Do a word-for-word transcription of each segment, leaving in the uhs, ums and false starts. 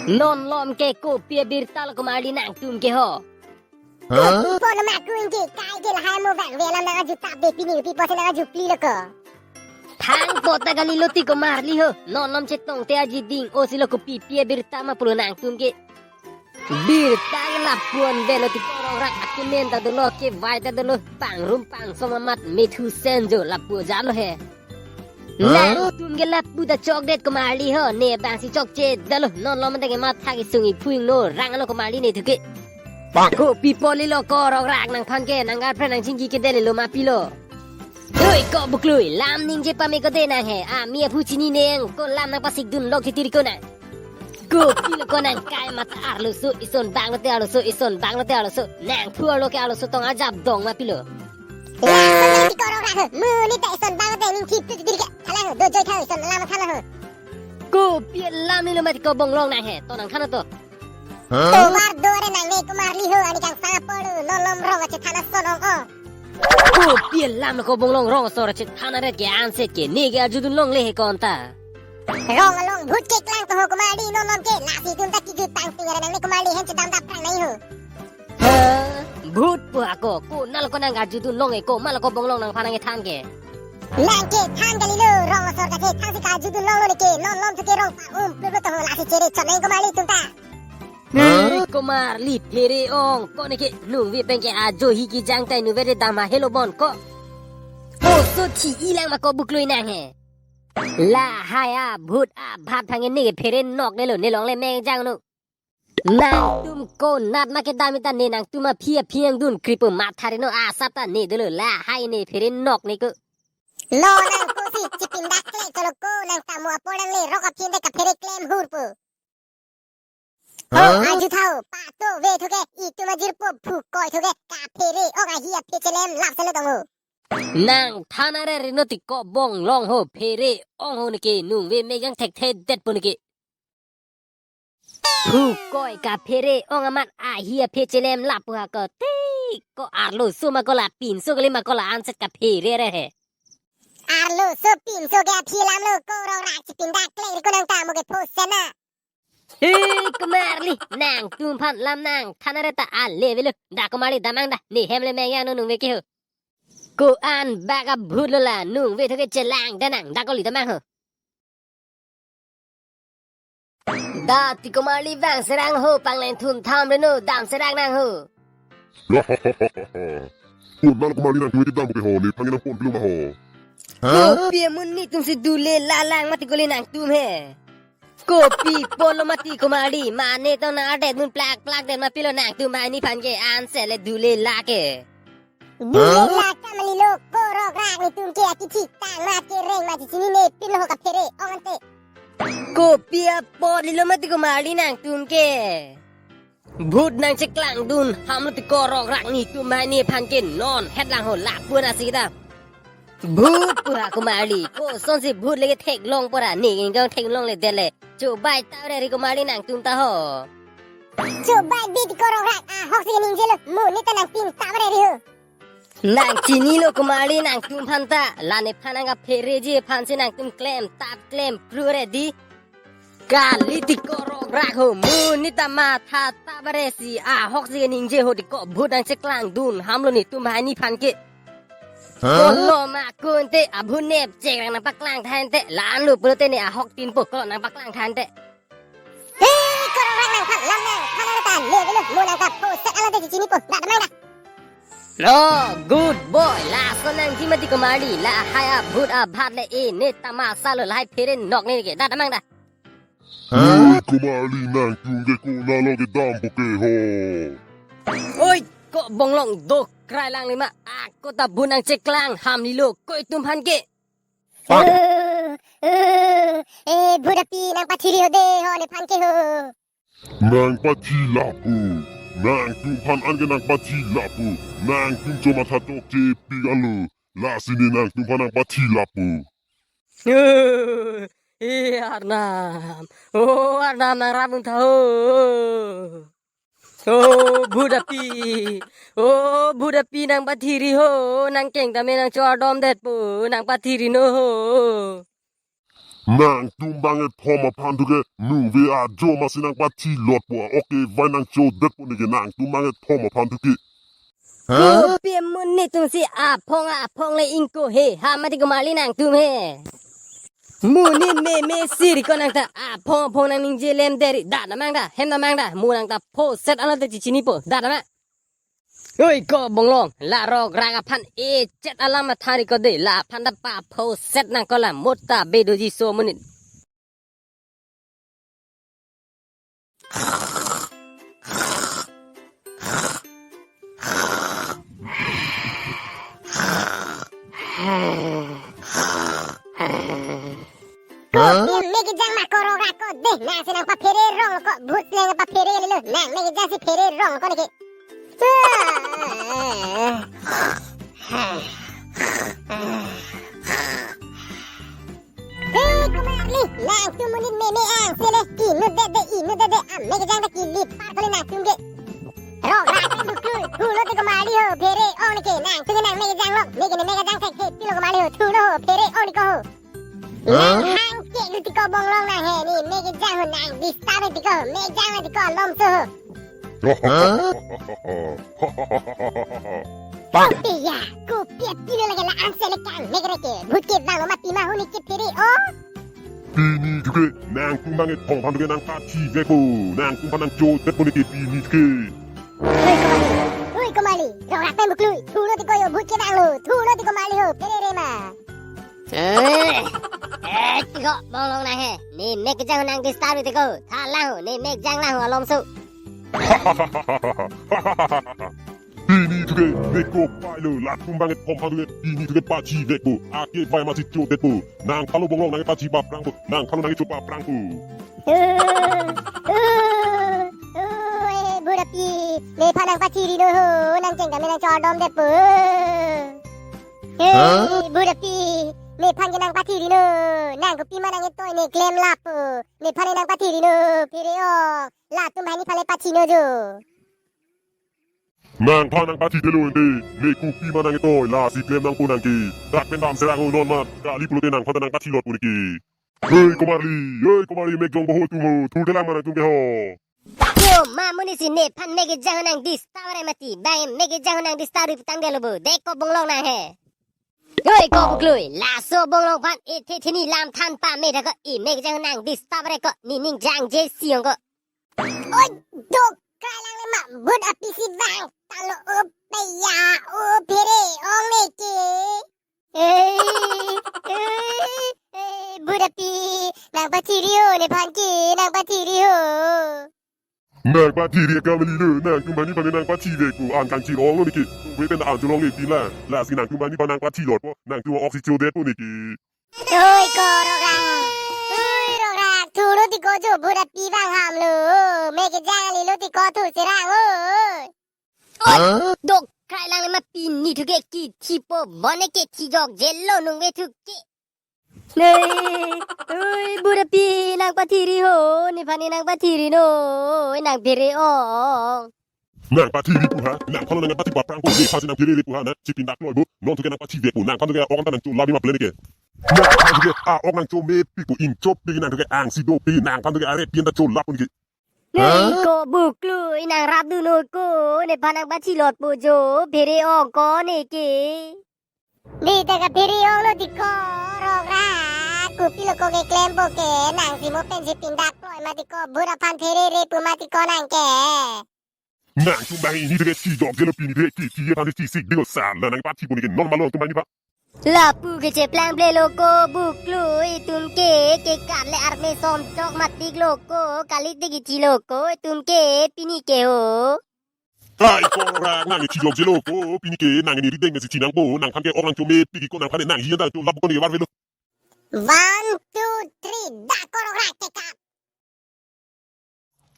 Non lom ke kopi abirta lo komarli nangtum ke ho? Huh? Pon ma kun ke kai ke lahai mo bang ve alam nang aju tap de pini pi pon nang aju pli lo ko. Thang pota kali lo ti komarli ho. Non lom chetong te aji ding-o si lo kopi pi abirta ma pulo nangtum ke. Birta ke lapu-an ve lo ti ko rongrak akenen ta dolo kevai ta dolo pangrum pangsom amat methu senjo lapu ja lo he. Huh? Nangtum ke lapu ta chokdet komarli ho ne bang si chokche dolo non lom deng matha ke sungi phuing no rang lo komarli ne thu ke. Bang. Kopi poli lo ko rongrak nangphan ke nang girlfriend nang chingki ke dele lo ma pilo. Doi ko buklui lam ningje pame ko de nang he. Ami aphu chini neng ko lam nang pasik dun lok titiri ko nang. Kopi lo ko nang kai mata arloso ison bang lote arloso ison bang lote arloso. Nang phu arlo ke arloso tong ajap dong ma pilo. Lason nang ti ko rongrak he. Muni ta ison bang lote ning thip tu titiri ke. Thalang he. Do joi thang ison lam thalang he. Kopi lam ni lo mati ko bonglong nang he. To nang khana to. Huh? Tomar dore nang ne komarli ho ani kangsang apor lo non lom rong achethan ason ong o. Kopi lam lo ko bonglong rong asor achethan aret ke anset ke ne ke arjudun longle he konta. Rong along bhut keklang to ho komarli non lom ke lasi tum ta kejut tang ting nang ne komarli hen chedam dap prang nai ho. Huh? Bhut pu ako ko nal ko nang arjudun long e ko mal ko bonglong nangphan nang than ke. Nang ke than kali lo rong asor kachethan si karjudun long lo ne ke non lom thu ke rong pa um plu plu to ho lasi chere chot nang komarli tum ta. Huh? Komarli phere ong ko ne ke nungve pen ke ajo hi kejang tai nungve de dam helo bon ko. Oso thi ilang ma ko buklui nang he. Lahai abhut abhat phange ne ke phere nok ne lo ne longle mengjang no. Nangtum konat ma kedam ta ne nangtum aphi aphi angdun kripo matha reno asap ta ne dolo lahai ne phere nok ne ko. Lo nang ko si chipindak kle cholo ko nang tamo apor nang le rok aphi de kaphere klem hur po. Ho, huh? Aju thau, pa to ve thu ke, itum ajirpo phu koi thu ke, kaphere ong ahi aphi chelem lap sele tong ho. Nang than are reno ti ko bonglong ho phere ong ho ne ke nungve megang thekthe det po ne ke. Phu koi kaphere ong amat ahi aphi chelem lap pu ha ko ti ko arloso ma ko la pinso kali ma ko la anset kaphere re he. Arloso pinso ke aphi lam lo ko rongrak chipindak kle ri ko nang tamo ke pho sena. He komarli, nangtum phan lam nang than are ta ale velo. Da komarli damang da, ne hem le mengjang no nungve ke ho. Ko-an bak abhut lo la, nungve thu ke chelang da nang, da koli damang ho. Da ti komarli vang serang ho, pangleng thum tham reno, dam serang nang ho. Ko nal komarli nangtum ke dam ke ho, ne phange nang pon pilo ma ho. Kopi amun netum si dule lalang mati kole nangtum he. Kopi pon lo mati komarli, mane tong nang adet mun plak plak det ma pilo nangtum hai nephan ke anse le dule la ke. Dule la ka mali lo ko rongrak netum ke akithi tang mat ke reng mati chini ne pin lo ho kaphere ong ante. Kopi apot lilo mati komarli nangtum ke. Bhut nangcheklang dun ham lo ti ko rongrak netum hai nephan ke non het lang ho lapu-an asi ta. Bhut pu ha komarli, kosonsi bhut le ke theklong pora ne ingkang theklong le det le. Chobai ta re ri komarli nangtum ta ho. Chobai bit ko rongrak ahok si ningje lo, mo ne ta nangpin ta re ri ho. Nang chini lo komarli nangtum phan ta, la nephan nang kaphereji aphan si nangtum klem tap klem pru re di. Kali ti ko rongrak ho, mo ne ta matha ta bare si ahok si ningje ho ti ko bhut nangcheklang dun ham lo netum hai nephan ke. Huh? Kolo ma kun te abhut nepchek nang nangpaklang than te, la-an lo pulo te ne ahok tin po ko nangpaklang than te. He, ko rongrak nangphan lam nangphan ta le velo, mo nang ta po set ala te chini po, da damang da. Lo, good boy, lason nangji mati komarli, lahai abhut abhat le e ne tamasa lo lahai phere nok ne ke, da damang da. Huh? Oi, komarli nangtum ke ko nalo ke dam po ke ho. Oi, ko bonglong do krai lang lima, ako ta bhut nangcheklang ham lilo, ko itum phan ke. Pak. Eh, eh, eh, bhut api nangpathiri ho de ho nephan ke ho. Nangpathi lapu. Nangtum phan an ke nangpathi lapu. Nangtum chomatha chokche pik alo. Lasi ne nangtum phan nangpathi lapu. Eh, eh, Arnam. Oh, Arnam nangrap un tha ho. Oh, bhut api. Oh, bhut api nangpathiri ho. Nangkeng tame nangchordom det po. Nangpathiri no ho. Nangtum bang kethom aphan thuke, nungve ajo masi nangpathi lotpo, oke vai nangchodetpo neke nangtum bang kethom aphan thuke. Huh? Kopi amonit atumsi aphong aphong le ingko he, ha mati komarli nangtum he. Monit meme siri ko nangta aphong aphong nangningje lemderi, da damang da, hem damang da, mo nangta phoset alote chichinipo, da damang. Oi ko Bonglong, la Rokrak aphan echet alam athari ko de, laphan ta paphoset nang ko la, mota bedoji so monit. Kopi mekejang ma ko Rokrak ko de, nangsi nangpaphere rong ko, bhut nangpaphere lelo, nang mekejang si phere rong ko neke. He komarli, nangtum monit meme angse le, inut dede, inut dede, amekejang ta kelipar kali nangtum ke. Rokrak pen buklui, thulo ti komarli ho, phere ong neke, nangtum ke nang mekejang lok, neke ne mekejang thek he, pilo komarli ho, thulo ho, phere ong neke ho. Huh? Nang hang ke lu ti ko Bonglong nang he, ne mekejang ho nang disturb ti ko, mekejang ti ko alomso ho. Huh? Kopi ya, kopi apilo lake la-an se le kang mek reke. Bhut kevang lo mati ma ho neke phere ong. Pini thuke, nangtum bang kethom aphan thuke nangpathi vekpo. Nangtum aphan nangchodetpo neke pini thuke. Oi komarli, oi komarli, Rokrak pen buklui, thulo ti ko yo bhut kevang lo, thulo ti komarli ho, pherere ma. Eh, eh, ti ko Bonglong nang he, ne mekejang nang disturb ti ko, tha lang ho, ne mekejang lang ho alomso. Pini thuke, ne ko pailo, latum bang kethom aphan thuke, pini thuke pathi vekpo, ake vai masi chodetpo, nang phalo Bonglong nang pathi paprangpo, nang phalo nang cho paprangpo. Eh, eh, eh, eh, bhut api, nephan nangpathi ri no ho, nang chengkam nang chodom detpo. Eh, huh? Bhut api, nephan ke nangpathi ri no, nang kopi ma nang etoi ne klem lapo, nephan nangpathi ri no, phere ong, latum bang nephan le pathi no jo. Nangphan nangpathi detlo ente, ne kopi ma nang etoi, lasi klem nangpo nang ke. Dak pen dam serang o non ma, kali pulote nangphan ta nangpathi lotpo neke. Hei komarli, hei komarli, mek jong boho tum ho, thurte lang ma nangtum ke ho. Yo, ma monit si nephan mekejang nang disturb re mati, bang mekejang nang disturb ri putang detlo bo, de ko Bonglong nang he. Oi ko buklui, laso Bonglong aphan ethe theni lam than pame tha ko, ne mekejang nang disturb re ko, ne ning jangje si ong ko. Oi, dok, kai lang le ma, bhut api si vang tanglo, o peya, o phere ong neke. Eh, eh, eh, bhut api, nangpathi ri ho, nephan ke, nangpathi ri ho. Nangpathi ri akam kali lo, nangtum bang nephan nangpathi vekpo, an kangchir ong lo neke, we pen an cholong le tila, lasi nangtum bang nephan nangpathi lotpo, nangtum ok si chodetpo neke. Oi ko Rokrak, oi Rokrak, thulo ti ko jo, bhut api vang ham lo, mekejang lelo ti ko thu serang o. Oi, huh? Dok kai lang le ma pini thuke kethipo, bon neke thijokje lo nungve thuke. Ne, oi, bhut api nangpathi ri ho, nephan nangpathi ri no, oi nang phere ong. Nangpathi ri pu ha, nang phalo nangpathi paprangpo, nephan si nang pherere pu ha, na, chipindak loi bo, non thuke nangpathi vekpo, nangphan thuke a-ok anta nangcholap ma pu le neke. Nangphan thuke a-ok nangcho mepikpo, ingchopik nang thuke angsi dopik, nangphan thuke arep pi anta cholappo neke. Nei, huh? Ko buklui, nang rapdun noi ko, nephan nangpathi lotpo jo, phere ong ko neke. Di ta kaphere ong lo ti ko, Rokrak, kopi lo ko keklempo ke, nangsi mo pen si pindak kloi ma ti ko, bhut aphan pherere pu ma ti ko nang ke. Nangtum bang ini thuke chijokje lo pini thuke, kethi aphan si chisik dilo, sala nangpathi pu neke non malong tum bang nephan. Lapu kecheplang ple lo ko buklui, itum ke, kekat le arme somchok matik lo ko, kali te kithi lo ko, itum ke, pini ke ho. Ai ko Rokrak, nang chijokje lo ko, pini ke nang ne rideng si chinangpo, nangphan ke ok nangcho mepik ko, nangphan nang hi anta cholap ko ne var velo. One, two, three, da ko Rokrak kekat.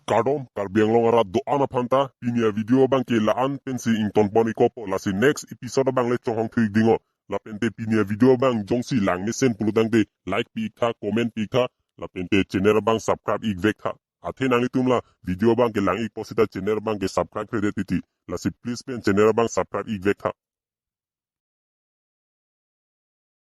Kardom, Karbi Anglong arat do-an aphan ta, pini a-video abang ke la-an pensi ingtonpon ikpo, lasi next episode abang le chonghong thu ik ding o. Lapente pini a-video abang jongsi lang mesen pulo tangte like pi ik tha, comment pi ik tha, lapente channel abang subscribe ik vek tha. Athe nanglitum la video abang ke lang ikpo seta channel abang ke subscribe kre det titi. Lasi please pen channel abang subscribe ik vek tha.